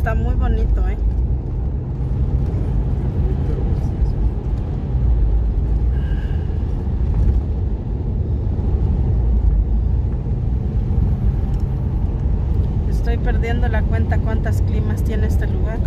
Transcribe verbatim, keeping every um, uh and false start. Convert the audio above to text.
Está muy bonito, ¿eh? Estoy perdiendo la cuenta cuántas climas tiene este lugar.